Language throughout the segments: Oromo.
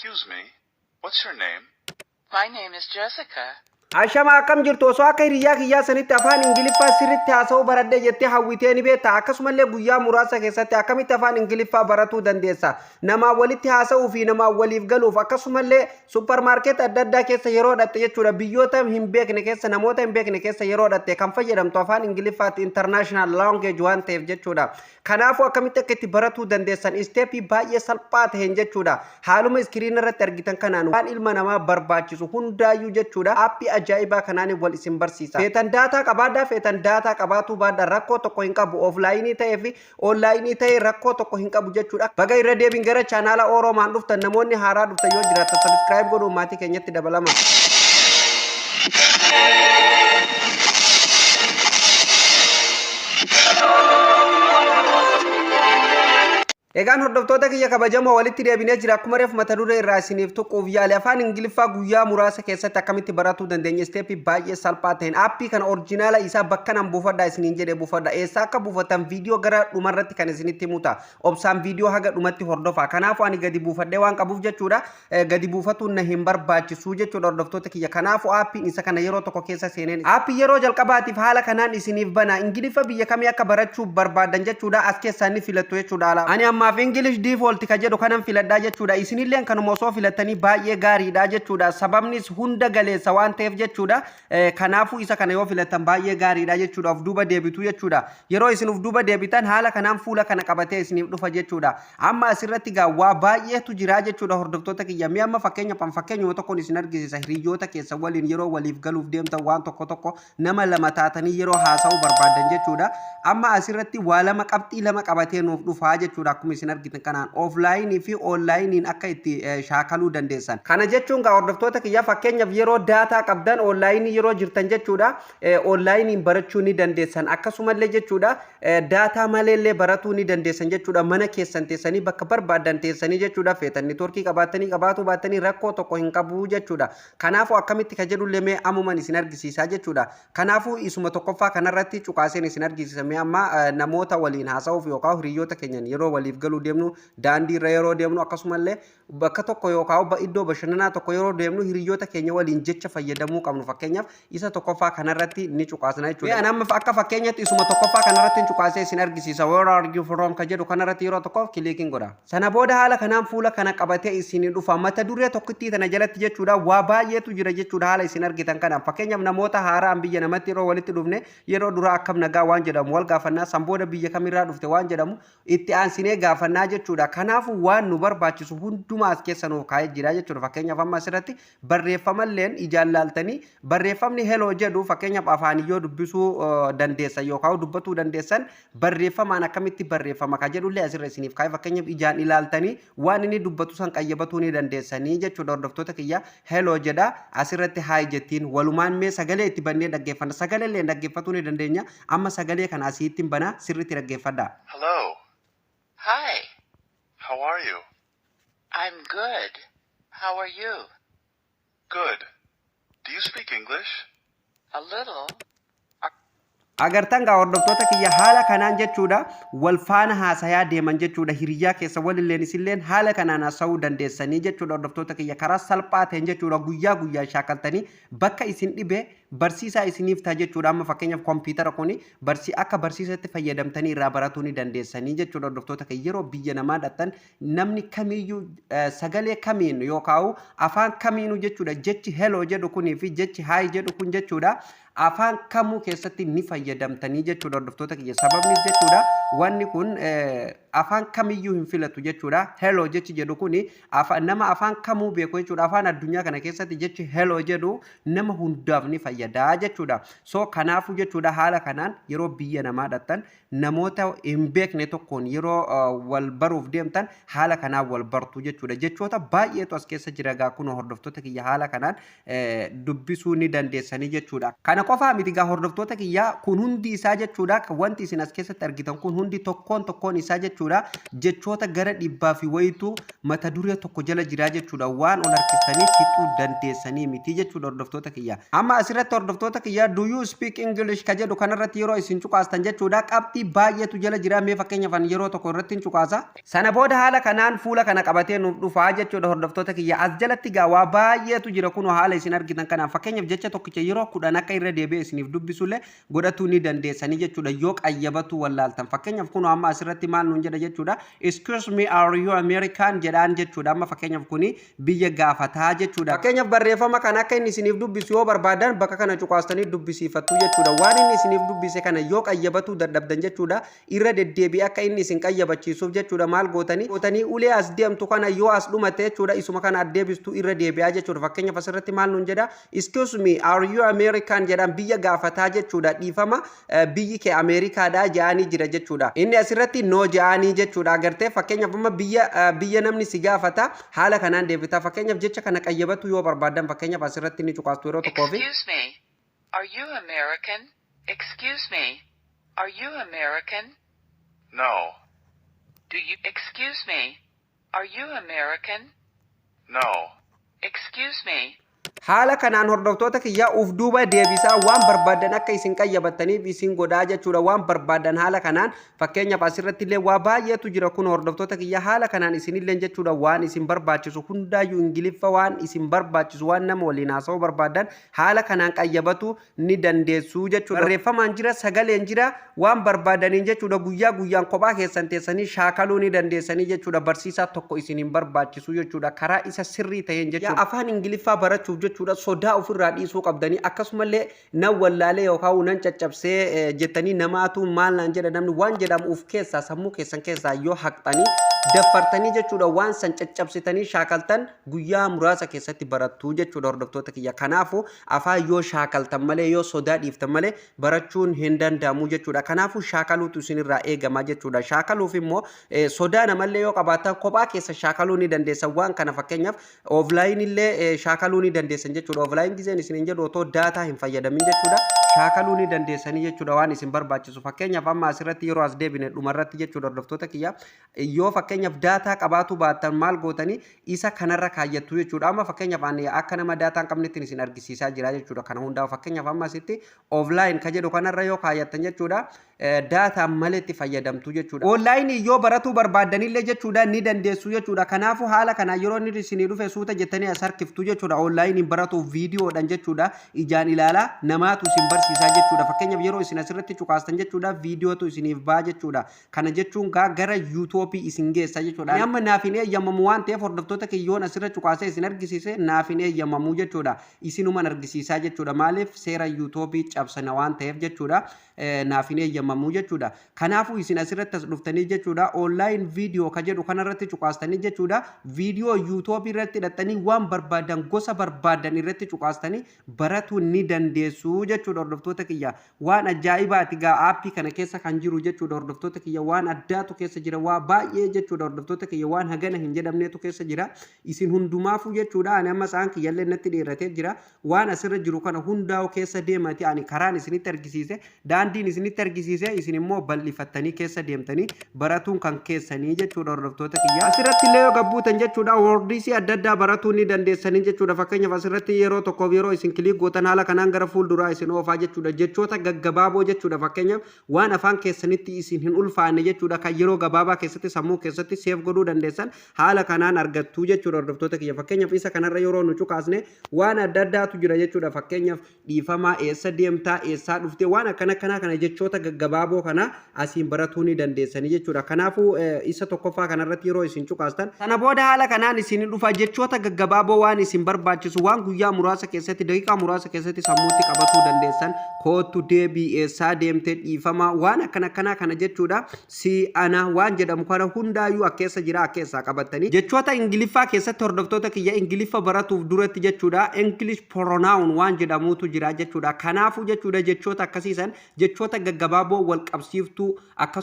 Excuse me, what's your name? My name is Jessica. Ashama, akkam jirtu? Osoo akka hiriyyaa kiyyaa sanitti afaan Ingiliffaa sirriitti haasa'uu baradhee jettee hawwitee ni beekta. Akkasumallee guyyaa muraasa keessatti akkamitti afaan Ingiliffaa baratuu dandeessa? Namaa walitti haasa'uu fi namaa waliif galuuf, akkasumallee supermarket adda addaa keessa yeroo dhatte jechuudha. Biyyoota hin beekne keessa, namoota hin beekne keessa yeroo dhatte kan fayyadamtu afaan Ingiliffaatti, international language waan ta'eef jechuudha. Kanaafuu akkamitti akka itti baratuu dandeessan step baay'ee salphaa ta'een jechuudha. Haaluma screen irratti argitan kanaan waan ilma namaa barbaachisu hundaayyuu jechuudha. App ajaa'ibaa kanaan wal isin barsiisa. Feetan data qabaadhaa, feetan data qabaatuu baadhaa, rakkoo tokko hin qabu. Offline ta'ee fi online ta'ee rakkoo tokko hin qabu jechuudha. Baga irra deebiin gara chaanaala Oroomaan dhuftan. Namoonni haaraa dhuftan yoo jiraatan subscribe godhuun maatii keenyatti dabalama. Egaan hordoftoota kiyya kabajamoo, walitti deebinee jira. Akkuma reefu mata duree irraa isiniif tuquuf yaale, afaan Ingiliffaa guyyaa muraasa keessatti akkamitti baratuu dandeenya step baay'ee salphaa ta'een. App kana original isaa bakka nan buufadha isiniin jedhe buufadha. Eessa akka buufatan viidiyoo gara dhumarratti kan isinitti himuta. Obsaan viidiyoo haga dhumatti hordofa. Kanaafuu ani gadi buufadhee waan qabuuf jechuudha, gadi buufatuun na hin barbaachisu jechuudha, hordoftoota kiyya. Kanaafuu aappiin isa kana yeroo tokko keessa seeneen app yeroo jalqabaatiif haala kanaan isiniif bana. Ingiliffa biyya kamii akka barachuu barbaadan jechuudha, as keessaa ni filattu jechuudha. Ani ammaaf English default ka jedhu kanan filadhaa jechuudha. Isinilleen kanuma osoo filattanii baay'ee gaariidha jechuudha. Sababnis hunda galeessa waan ta'eef jechuudha. Kanaafuu isa kana yoo filattan baay'ee gaariidha jechuudha. Of duuba deebitu jechuudha. Yeroo isin of duuba deebitan haala kanaan fuula kana qabatee isiniif dhufa jechuudha. Amma asirratti gaa waa baay'eetu jira jechuudha, hordoftoota kiyya. Mee amma fakkeenya fakkeenyuma tokkoon isin argisiisa. Hiriyoota keessa waliin yeroo waliif galuuf deemtan, waan tokko tokko nama lama taatanii yeroo haasa'uu barbaadan jechuudha. Amma asirratti waa lama, qabxii lama qabatee nuuf dhufaa jechuudha. Akkuma isin argitan kanaan offline fi onlineiin akka itti shaakaluu dandeessan. Kana jechuun gaa hordoftoota kiyya, fakkeenyaaf yeroo data qabdan online yeroo jirtan jechuudha, onlineiin barachuu ni dandeessan. Akkasumallee jechuudha, data maleellee baratuu ni dandeessan jechuudha. Mana keessan teessanii, bakka barbaadan teessanii jechuudha, feetan network qabaattanii qabaatuu baattanii rakkoo tokko hin qabu jechuudha. Kanaafuu akkamitti ka jedhullee mee ammuman isin argisiisaa jechuudha. Kanaafuu isuma tokkoffaa kanarratti cuqaaseen isin argisiisa. Mee amma namoota waliin haasa'uuf yookaan hiriyoota keenyan yeroo waliif galuu deemnu, daandii irra yeroo deemnu, akkasumallee bakka tokko yookaan iddoo bashannanaa tokko yeroo deemnu hiriyoota keenya waliin jecha fayyadamuu qabnu, fakkeenyaaf isa tokkoffaa kanarratti ni cuqaasna jechuudha. Mee amma akka fakkeenyatti isuma tokkoffaa kanarratti cuqaasee isin argisiisa. "Where are you from?" ka jedhu kanarratti yeroo tokkoof clickiin godha. Sana booda haala kanaan fuula kana qabatee isin dhufa. Mata duree tokkittii tana jalatti jechuudha waa baay'eetu jira jechuudha, haala isin argitan kanaan. Fakkeenyaaf namoota haaraan biyya namatti yeroo walitti dhufne, yeroo dura akkam nagaa waan jedhamu wal gaafannaa, san booda biyya kamirraa dhufte waan jedhamu itti aansinee gaafannaa jechuudha. Kanaafuu waan nu barbaachisu hundumaa as keessa nuuf kaa'ee jira jechuudha. Fakkeenyaaf amma asirratti barreeffamalleen ijaan laaltanii barreeffamni "hello" jedhu, fakkeenyaaf afaaniyyoo dubbisuu dandeessan yookaan dubbatuu dandeessan, barreeffamaan akkamitti barreeffama ka jedhullee asirra isiniif kaa'e. Fakkeenyaaf ijaan ilaaltanii waan inni dubbatu san qayyabatuu ni dandeessanii jechuudha, hordoftoota kiyya. "Hello" jedha, asirratti "hi" jettiin. Walumaan mee sagalee itti bannee dhaggeeffanna. Sagalee illee dhaggeeffatuu ni dandeenya. Amma sagalee kana asiitti banaa, sirriitti dhaggeeffadha. Hello. Hi. How are you? I'm good. How are you? Good. Do you speak English? A little. Agartan gaa hordoftoota kiyya, haala kanaan jechuudha wal faana haasayaa deeman jechuudha. Hiriyaa keessa walilleen isilleen haala kanaan haasa'uu dandeessanii jechuudha, hordoftoota kiyya, karaa salphaa ta'een jechuudha. Guyyaa guyyaa shaakaltanii bakka isin dhibe barsiisaa isiniif ta'a jechuudha. Amma fakkeenyaaf kompiitara kuni akka barsiisatti fayyadamtanii irraa baratuu ni dandeessanii jechuudha, hordoftoota kiyya. Yeroo biyya namaa dhattan namni kamiyyuu sagalee kamiin yookaan afaan kamiinuu jechuudha, jechi "hello" jedhu kunii fi jechi "hi" jedhu kun jechuudha, afaan kamuu keessatti ni fayyadamtanii jechuudha, hordoftoota kiyya. Sababni jechuudha wanni kun afaan kamiyyuu hin filatu jechuudha. "Hello" jechi jedhu kuni nama afaan kamuu beeku jechuudha. Afaan addunyaa kana keessatti jechi "hello" jedhu nama hundaaf ni fayyadaa jechuudha. So kanaafuu jechuudha, haala kanaan yeroo biyya namaa dhattan namoota hin beekne tokkoon yeroo wal baruuf deemtan haala kanaan wal bartu jechuudha. Jechoota baay'eetu as keessa jira gaa kun, hordoftoota kiyya, haala kanaan dubbisuu ni dandeessanii jechuudha. Kana qofaa miti gaa, hordoftoota kiyya, kun hundi isaa jechuudha, wanti isin as keessatti argitan kun hundi tokkoon tokkoon isaa jechuudha. jechuudha, jechoota gara dhibbaa fi wayitu mata duree tokko jala jira jechuudha. Waan ol harkistanii fixuu dandeessanii miti jechuudha, hordoftoota kiyya. Amma asirratti, hordoftoota kiyya, "Do you speak English?" ka jedhu kanarratti yeroo isin cuqaastan jechuudha, qabxii baay'eetu jala jira. Mee fakkeenyaaf ani yeroo tokko irratti hin cuqaasa. Sana booda haala kanaan fuula kana qabatee nuuf dhufaa jechuudha, hordoftoota kiyya. As jalatti gaa waa baay'eetu jira kun haala isin argitan kanaan. Fakkeenyaaf jecha tokkicha yeroo 10 akka irra deebi'ee isiniif dubbisullee godhatuu ni dandeessanii jechuudha, yoo qayyabatu wallaaltan. Fakkeenyaaf kun amma asirratti maal nuun jedha jechuudha? "Excuse me, are you American?" jedhaan jechuudha. Amma fakkeenyaaf kuni biyya gaafataa jechuudha. Fakkeenyaaf barreeffama kana akka inni isiniif dubbisu yoo barbaadan, bakka kana cuqaastanii dubbisiifattu jechuudha. Waan inni isiniif dubbise kana yoo qayyabatuu dadhabdan jechuudha, irra deddeebi'ee akka inni isin qayyabachiisuuf jechuudha, maal gootanii ulee as deemtu kana yoo as dhumate jechuudha, isuma kana addeebistu irra deebi'aa jechuudha. Fakkeenyaaf asirratti maal nuun jedha? "Excuse me, are you American?" jedhaan, biyya gaafataa jechuudha. Dhiifama, biyyi kee Ameerikaadha jedhanii jira jechuudha. Inni asirratti "No" jedhanii jechuudha. Agartee, fakkeenyaaf amma biyya namni si gaafata, haala kanaan deebitaa. Fakkeenyaaf jecha kana qayyabatu yoo barbaadan, fakkeenyaaf asirratti ni cuqaastu yeroo tokkoofi. Excuse me. Are you American? Excuse me. Are you American? No. Do you Excuse me. Are you American? No. Excuse me. Haala kanaan, hordoftoota kiyyaa, uf duuba deebisaa waan barbaadan akka isin qayyabattaniif isin godhaa jechuudha. Waan barbaadan haala kanaan, fakkeenyaaf asirratti illee waa baay'eetu jira kun, hordoftoota kiyyaa. Haala kanaan isinillee jechuudha, waan isin barbaachisu hundaayyuu, Ingiliffa waan isin barbaachisu, waan nama waliin haasa'uu barbaadan haala kanaan qayyabatu ni dandeessu jechuudha. Barreeffamaan jira, sagaleen jira, waan barbaadaniin jechuudha. Guyyaa guyyaan kophaa keessan teessanii shaakaluu ni dandeessanii jechuudha. Barsiisaa tokko isin hin barbaachisu jechuudha. Karaa isa sirrii ta'een jechuudha. Afaan Ingiliffaa barachuuf jechuudha, sodaa ofirraa dhiisuu qabdanii, akkasumallee nan wallaalee yookaan nan caccabsee jettanii, namaatu maal naan jedha, namni waan jedhamu of keessaa, sammuu keessan keessaa yoo haqxanii daffartanii jechuudha, waan san caccabsitanii shaakaltan, guyyaa muraasa keessatti barattuu jechuudha, hordoftoota kiyya. Kanaafuu afaan yoo shaakaltan malee, yoo sodaa dhiiftan malee, barachuun hin danda'amu jechuudha. Kanaafuu shaakaluutu isinirraa eegama jechuudha. Shaakaluuf immoo sodaa namallee yoo qabaatan, kophaa keessa shaakaluu ni dandeessan. Waan kana fakkeenyaaf offline illee shaakaluu ni dandeessan jechuudha. Offline gizeen isin hin jedhu, otoo data hin fayyadamin jechuudha. Shaakaluu ni dandeessanii jechuudha waan isin barbaachisu. Fakkeenyaaf amma asirratti yeroo as deebine dhumarratti jechuudha, hordoftoota kiyya, yoo fakkeenyaaf data qabaatu baattan, maal gootanii isa kanarra kaayyattu jechuudha. Amma fakkeenyaaf ani akka nama data hin qabnetti isin argisiisaa jira jechuudha. Kana hundaa'u fakkeenyaaf amma asitti offline ka jedhu kanarra yoo kaayyattan jechuudha, data maletti fayyadamtu jechuudha. Online yoo baratuu barbaaddanillee jechuudha, ni dandeessu jechuudha. Kanaafuu haala kanaan yeroo inni isinii dhufe suuta jettanii as harkiftu jechuudha. Online baratuuf viidiyoodhaan jechuudha, ijaan ilaalaa namaatu isin barsiisaa jechuudha. Fakkeenyaaf yeroo isin asirratti cuqaastan jechuudha, viidiyootu isiniif ba'a jechuudha. Kana jechuun gaa gara YouTubeii isin geessa jechuudha. Amma naaf hin eeyyamamu waan ta'eef, hordoftoota kiyyoon asirra cuqaasee isin argisiise naaf hin eeyyamamu jechuudha. Isinuman argisiisaa jechuudha. Maaliif? Seera YouTubeii cabsana waan ta'eef jechuudha. Naaf hin eeyyamamu jechuudha. Kanaafuu isin asirratti as dhuftanii jechuudha, online video ka jedhu kanarratti cuqaastanii jechuudha, viidiyoo YouTubeii irratti hidhattanii waan barbaadan, gosa barbaadan irratti cuqaastanii baratuu ni dandeessu jechuudha, hordoftoota kiyya. Waan ajaa'ibaati gaa aappii kana keessa kan jiru jechuudha, hordoftoota kiyya. Waan addaatu keessa jira, waa baay'ee jechuudha, hordoftoota kiyya, waan hagana hin jedhamneetu keessa jira. Isin hundumaafuu jechuudha, ani amma isaan kiyyallee natti dheeratee jira. Waan asirra jiru kana hundaa'u keessa deemati, ani karaan isinitti argisiise, daandiin isinitti argisiise, isin immoo bal'ifattanii keessa deemtanii baratuun kan keessanii jechuudha, hordoftoota kiyya. Asirratti illee yoo gabbuutan jechuudha, wordsii adda addaa baratuu ni dandeessanii jechuudha. Fakkeenyaaf asirratti yeroo tokkoof yeroo isin click gootan, haala kanaan gara fuulduraa isin oofaa jechuudha. Jechoota gaggabaaboo jechuudha. Fakkeenyaaf waan afaan keessanitti isin hin ulfaanne jechuudha, kan yeroo gabaabaa keessatti sammuu keessatti save godhuu dandeessan haala kanaan argattu jechuudha, hordoftoota kiyya. Fakkeenyaaf isa kanarra yeroo nu cuqaasne waan adda addaatu jira jechuudha. Fakkeenyaaf dhiifamaa, eessa deemtaa, eessaa dhuftee, waan akkana akkanaa kana, jechoota gaggabaaboo kana asiin baratuu ni dandeessanii jechuudha. Kanaafuu isa tokkoffaa kanarratti yeroo isin cuqaastan, sana booda haala kanaan isin dhufa. Jechoota gaggabaaboo waan isin barbaachisu, waan guyyaa muraasa keessatti, daqiiqaa muraasa keessatti sammuutti qabatuu dandeessan, koottu, deebii, eessaa deemtee, dhiifama, waan akkana akkanaa kana jechuudha. Si, ana waan jedhamu kana hundaayyuu akkeessa jira, akkeessaa qabattanii. Jechoota Ingiliffaa keessatti, hordoftoota kiyya, Ingiliffa baratuuf duratti jechuudha, English pronoun waan jedhamutu jira jechuudha. Kanaafuu jechuudha, jechoota akkasiisan, jechoota gaggabaaboo wal qabsiiftuu,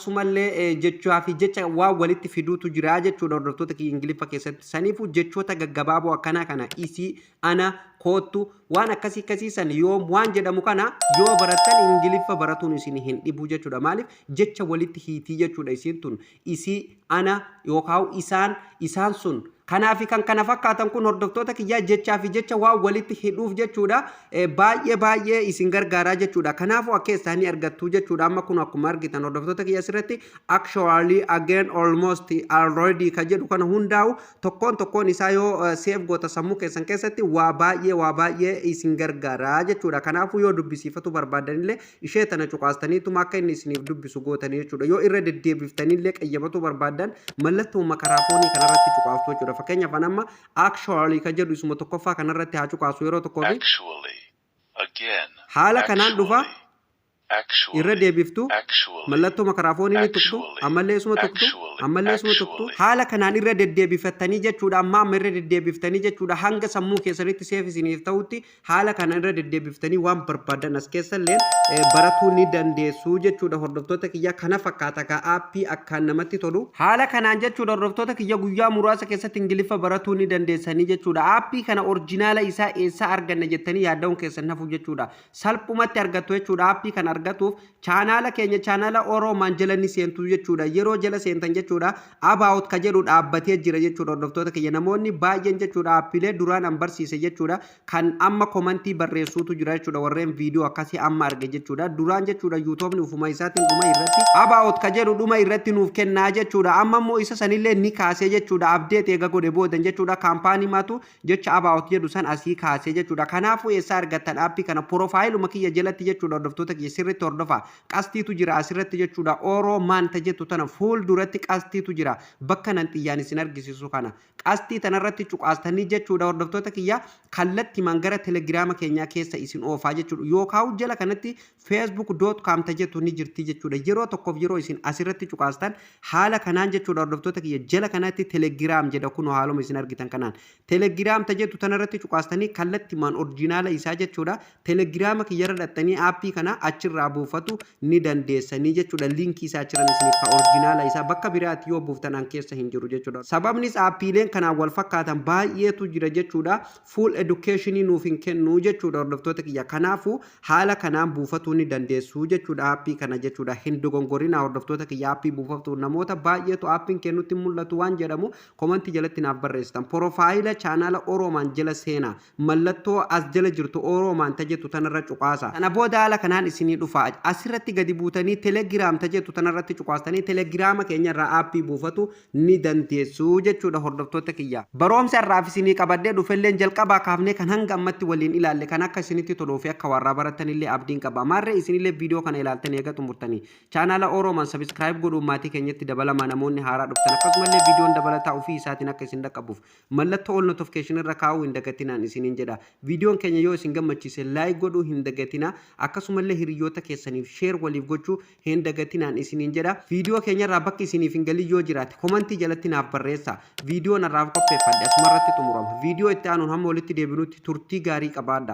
akkasumallee jechaa fi jecha waan walitti fiduutu jira jechuudha, hordoftoota kiyya, Ingiliffa keessatti. Saniifuu jechoota gaggabaaboo akkanaa kana, isii, ana, Koottu, waan akkasii akkasiisan, yoom waan jedhamu kana yoo barattan Ingiliffa baratuun isin hin dhibu jechuudha. Maaliif? Jecha walitti hiitii jechuudha. Isiin tun isii, ana yookaan isaan, isaan sun, kanaa fi kan kana fakkaatan kun, hordoftoota kiyyaa, jechaa fi jecha waan walitti hidhuuf jechuudha, baay'ee baay'ee isin gargaaraa jechuudha. Kanaafuu akka isaanii argattu jechuudha. Amma kun akkuma argitan, hordoftoota kiyya, asirratti actually, again, almost, already ka jedhu kana hundaa'u tokkoon tokkoon isaa yoo save goota sammuu keessan keessatti waa baay'ee waa baay'ee isin gargaaraa jechuudha. Kanaafuu yoo dubbisiifatu barbaadanillee ishee tana cuqaastaniituma akka inni isiniif dubbisu gootanii jechuudha. Yoo irra deddeebiftanillee qayyabatu barbaadan mallattoo makaraafoonii kanarratti cuqaastu jechuudha. Fakkeenyaaf an amma actually ka jedhu isuma tokkoffaa kanarratti haa cuqaasu yeroo tokkoo fi Actually. Again. haala kanaan dhufa. Actually. Actually. Irra deebiftu. Actually. Mallattoo makaraafoonii ni tuqtu. Actually. Ammallee isuma tuqtu. Actually. Ammallee isuma tuqtu. Actually. Haala kanaan irra deddeebifattanii jechuudha. Amma amma irra deddeebiftanii jechuudha, hanga sammuu keessanitti save isiniif ta'utti haala kanaan irra deddeebiftanii waan barbaadan as keessallee baratuu ni dandeessu jechuudha. Hordoftoota kiyya, kana fakkaata kaa aappii akkaan namatti tolu. Haala kanaan jechuudha, hordoftoota kiyya, guyyaa muraasa keessatti Ingiliffa baratuu ni dandeessanii jechuudha. Aappii kana orjinaala isaa eessaa arganna jettanii yaadda'uun keessan hafu jechuudha. Salphumatti argattu jechuudha. Aappii kana argatuuf chaanaala keenya, chaanaala Oroomaan jala ni seentu jechuudha. Yeroo jala seentan jechuudha, about ka jedhu dhaabbatee jira jechuudha. Hordoftoota kiyya, namoonni baay'een jechuudha, aappiilee duraan an barsiise jechuudha, kan amma komantii barreessuutu jira jechuudha. Warreen viidiyoo akkasii amma arge jechuudha, duraan jechuudha, YouTubeni ufuma isaatiin dhuma irratti about ka jedhu dhuma irratti nuuf kennaa jechuudha. Amma immoo isa sanillee ni kaasee jechuudha. Update eega godhe boodan jechuudha, kaampaanii matu jecha about jedhu san asii kaasee jechuudha. Kanaafuu eessaa argattan aappii kana? Profileuma kiyya jalatti jechuudha. Hordoftoota kiyya, sirriitti hordofa. Qastiitu jira asirratti jechuudha. Oroo maanta jettu tana fuul duratti qastiitu jira. Bakka nan xiyyaan isin argisiisu kana, qastii tanarratti cuqaastanii jechuudha, hordoftoota kiyya, kallattimaan gara Telegiraama keenyaa keessa isin oofaa jechuudha. Yookaan jala kanatti facebook.com ta jettu ni jirti jechuudha. Yeroo tokkoof yeroo isin asirratti cuqaastan haala kanaan jechuudha, hordoftoota kiyya, jala kanatti Telegram jedha. Kun haaluma isin argitan kanaan Telegram ta jettu tanarratti cuqaastanii kallattimaan orjinaala isaa jechuudha, Telegiraama kiyyarra dhattanii aappii kana achirraa buufatu ni dandeessanii jechuudha. Liinkii isaa achiran isiniif ka orjinaala isaa bakka biraatti yoo buuftan an keessa hin jiru jechuudha. Sababnis aappiileen kanaan wal fakkaatan baay'eetu jira jechuudha. Full educationii nuuf hin kennu jechuudha, hordoftoota kiyya. Kanaafuu haala kanaan buufatuu ni dandeessu jechuudha aappii kana jechuudha. Hin dogongorinaa, hordoftoota kiyya. Aappii buufatu namoota baay'eetu aappiin kennutti mul'atu waan jedhamu komantii jalatti naaf barreessitan. Profile chaanaala Oroomaan jala seenaa, mallattoo as jala jirtu Oroomaan ta jettu tanarra cuqaasa. Kana booda haala kanaan isinii dhufa. Asirratti gadi buutanii Telegram ta jettu tanarratti cuqaastanii Telegiraama keenya irraa aappii buufatu ni dandeessu jechuudha, hordoftoota kiyya. Baroomsa irraaf isinii qabadhee dhufelleen jalqabaa kaafnee kan hanga ammatti waliin ilaalle kan akka isinitti toluu fi akka warraa barattanillee abdiin qaba. Maarree isinillee viidiyoo kana ilaaltanii eega xumurtanii chaanaala Oroomaan subscribe godhuun maatii keenyatti dabalamaa namoonni haaraa dhuftan. Akkasumallee viidiyoon dabalataa ofii isaatiin akka isin dhaqqabuuf mallattoo ol notification irra kaa'uu hin dagatinaan isiniin jedha. Viidiyoon keenya yoo isin gammachiise like godhuu hin dagatinaa. Akkasumallee hiriyoota keessaniif share waliif gochuu hin dagatinaan isiniin jedha. Viidiyoo keenyarraa bakki isiniif hin galin yoo jiraate komantii jalatti naaf barreessa. Viidiyoo narraaf qopheeffadhe asumarratti xumurama. Viidiyoo itti aanuun hamma walitti deebinutti turtii gaarii qabaadha.